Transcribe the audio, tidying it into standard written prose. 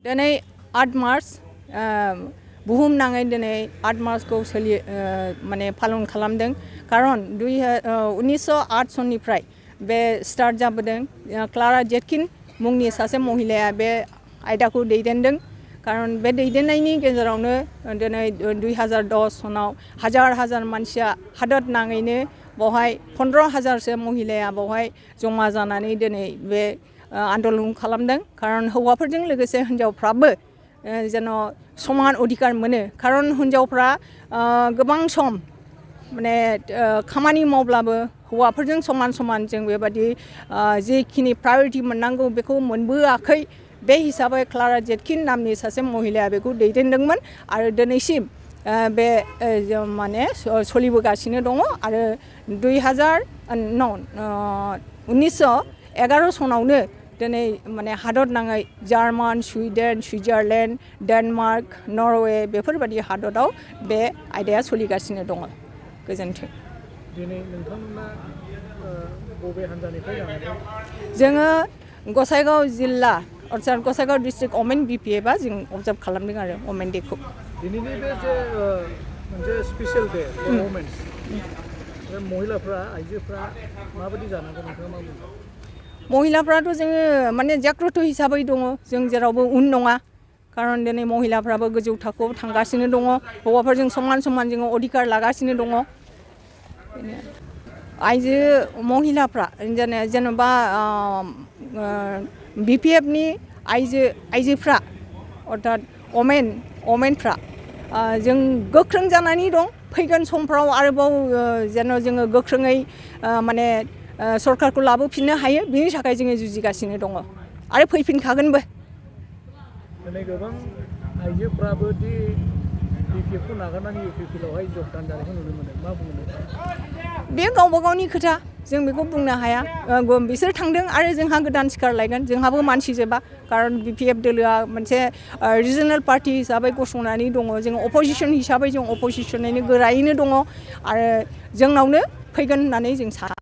दिनै 8 मार्च बुहुमनाङै दिनै 8 मार्चखौ माने पालन खालामदों खारन 1908 सननिफ्राय बे स्टार्ट जाबोदों क्लारा जेटकिन मुंनि सासे महिलाया बे आयदाखौ दैदेनदों खारन बे दैदेननायनि गेजेरावनो दिनै 2010 सनाव हाजार मानसिया हादर नाङैनो बावहाय 15,000सो महिलाया बावहाय जमा जानानै दिनै बे आन्दलन खालामदों खारन हौवाफोरजों लोगोसे हिनजावफ्राबो जेन समान अधिकार मोनो खारन हिनजावफ्रा गोबां सम माने खामानि मावब्लाबो हौवाफोरजों समान जों बेबादि जेखिनि प्रायोरिटी मोननांगौ बेखौ मोनबोआखै बे हिसाबै क्लारा जेटकिन नामनि सासे महिलाया बेखौ दैदेनदोंमोन आरो दिनैसिम बे माने सोलिबोगासिनो दङ आरो 1911 सनावनो दिनै माने हादर नाङै German Sweden Switzerland Denmark Norway बेफोरबायदि हादराव बे आयदाया सोलिगासिनो दङ गोजोन्थों दिनै नोंथांमोना बबे हान्जानिफ्राय जानानै जोङो गसाइगाव जिल्ला अर्थात गसाइगाव डिस्ट्रिक्ट वमेन BPF जों अबजार्भ खालामदों आरो वमेन डेखौ दिनैनि बे जे मोनसे स्पेशल डे वमेन्स बे महिलाफ्रा आइजोफ्रा माबायदि जानांगौ नोंथाङा मा बुङो महिलाफ्राथ' जोङो माने जाग्रत हिसाबै दङ जों जेरावबो उन नङा खारन दिनै महिलाफ्राबो गोजौ थाखोआव थांगासिनो दङ हौवाफोरजों समान जोङो अधिकार लागासिनो दङ आइजो महिलाफ्रा जेनेबा BPFनि आइजोफ्रा अर्थात वमेनफ्रा जों गोख्रों जानानै दं फैगोन समफ्राव आरोबाव जेन जोङो गोख्रोङै माने सरकारखौ लाबोफिननो हायो बिनि थाखाय जोङो जुजिगासिनो दङ आरो फैफिनखागोनबो दिनै गोबां आइजोफ्राबो दि BPFखौ नागारनानै UPPआवहाय जगदान जानायखौ नुनो मोनो मा बुङो बे गावबा गावनि खोथा जों बेखौ बुंनो हाया बिसोर थांदों आरो जोंहा गोदान सिखार लायगोन जोंहाबो मानसि जोबा खारन BPF दोलोआ मोनसे रिजनेल पार्टी हिसाबै गसंनानै दङ जों अपोजिशन हिसाबै जों अपोजिशनैनो गोरायैनो दङ आरो जोंनावनो फैगोन होननानै जों सानो